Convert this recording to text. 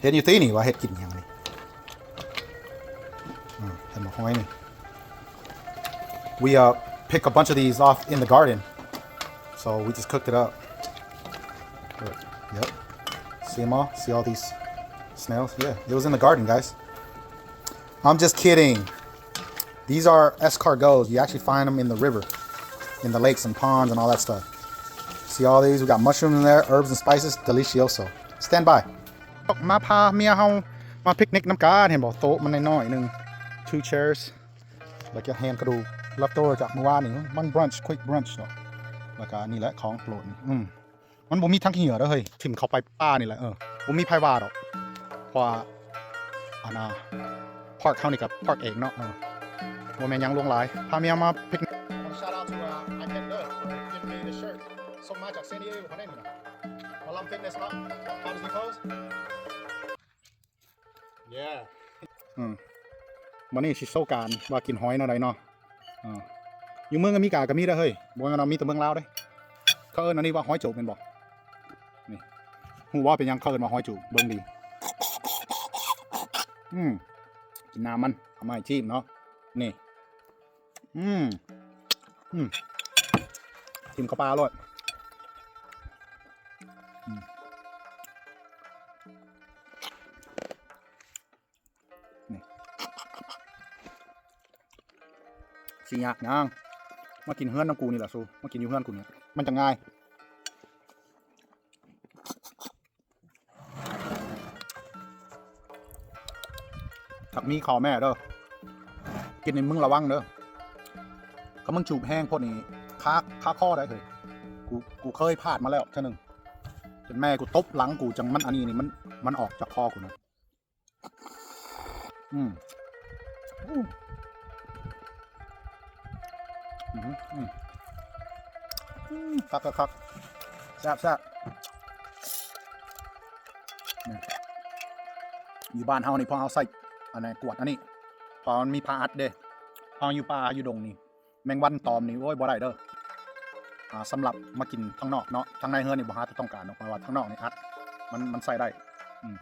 ເຫັນຢູ່ຕິນີ້ວ່າເຮັດກິນຫຍັງນີ້. ອືມ ເຫັນບໍ່ ຫອຍນີ້. We, uh, pick a bunch of these off in the garden, so we just cooked it up. Look, yep. See 'em all? See all these snails? Yeah, it was in the garden, guys. I'm just kidding. These are escargots. You actually find 'em in the river, in the lakes and ponds and all that stuff. See all these? We got mushrooms in there, herbs and spices. Delicioso. Stand by. ມາພາເມຍເຮົາມາປິກນິກນຳກັນ. ເຫັນບໍ່? ໂຕະມັນນ້ອຍໆໜຶ່ງ two chairs. ແລ້ວກໍແຮມກະດູກ left over ຈາກມື້ວານນີ້. ມັນ brunch, quick brunch ເນາະ. ແລ້ວກໍນີ້ແຫຼະຂອງໂປດນີ້. ອືມ. ມັນບໍ່ມີຖັງຂີ້ເຫຍື້ອເດີເຮີ້ຍ, ຖິ້ມເຂົ້າໄປປ່ານີ້ແຫຼະ. ເອີ ບໍ່ມີໃຜວ່າດອກ ເພາະວ່າ ອັນນ່າ ພາກເຮົານີ້ກໍພາກເອງເນາະ. ເອີ ບໍ່ແມ່ນຫຍັງຫຼວງຫຼາຍ. ພາເມຍມາປິກນິກ. Shout out to, uh, my friend ເດີ give me the shirt. ສົ່ງມາຈາກ San Diego ພະແນນນີ້ນະ. ໝໍລຳ Fitness ເນາະ. How does it pose? Yeah. ອືມ ມື້ນີ້ຊິໂຊການວ່າກິນຫອຍແນວໃດເນາະ. ເອີ ຢູ່ເມືອງອາເມລິກາກໍມີເດີເຮີ້ຍ, ບໍ່ແມ່ນວ່າມີແຕ່ເມືອງລາວເດ້. ເຂົາເອີ້ນອັນນີ້ວ່າຫອຍໂຈກແມ່ນບໍ່? ນີ້ ຮູ້ບໍ່ເປັນຫຍັງເຂົາເອີ້ນວ່າຫອຍໂຈກ? ເບິ່ງດີ. ອືມ ກິນນ້ຳມັນ ເອົາມາໃຫ້ຈີ້ມເນາະ. ນີ້ ອືມ ອືມ ກິນເຂົ້າປາໂລດ. ອືມ ນີ້ ຊິຍາກຫຍັງ? ມາກິນເຮືອນນຳກູນີ້ລະສູ, ມາກິນຢູ່ເຮືອນກູນີ້ ມັນຈະງ່າຍ. ຜັກມີຂໍ້ແມ່ເດີ ກິນນີ້ມຶງລະວັງເດີ. ຄັນມຶງຈູບແຮງໂພດນີ້ ຄາ ຄາຄໍໄດ້ເຮີ້ຍ. ກູ ກູເຄີຍພາດມາແລ້ວເທື່ອໜຶ່ງ ຈົນແມ່ກູຕົບຫຼັງກູ ຈັ່ງມັນອັນນີ້ນີ້ ມັນ ມັນອອກຈາກຄໍກູນະ. ອືມ ອືມ ອືມ ອືມ ຄັກໆໆ ແຊບໆ. ນີ້ ຢູ່ບ້ານເຮົານີ້ ພວກເຮົາໃຊ້ອັນນັ້ນ ກວດອັນນີ້ ເພາະມັນມີຜ້າອັດເດ້. ເຮົາຢູ່ປ່າຢູ່ດົງນີ້ ແມງວັນຕອມນີ້ ໂອ້ຍ ບໍ່ໄດ້ເດີ. ອ່າ ສຳລັບມາກິນທາງນອກເນາະ, ທາງໃນເຮືອນນີ້ບໍ່ຫາແຕ່ຕ້ອງການດອກ, ເພາະວ່າທາງນອກນີ້ອັດ ມັນ ມັນໃຊ້ໄດ້. ອືມ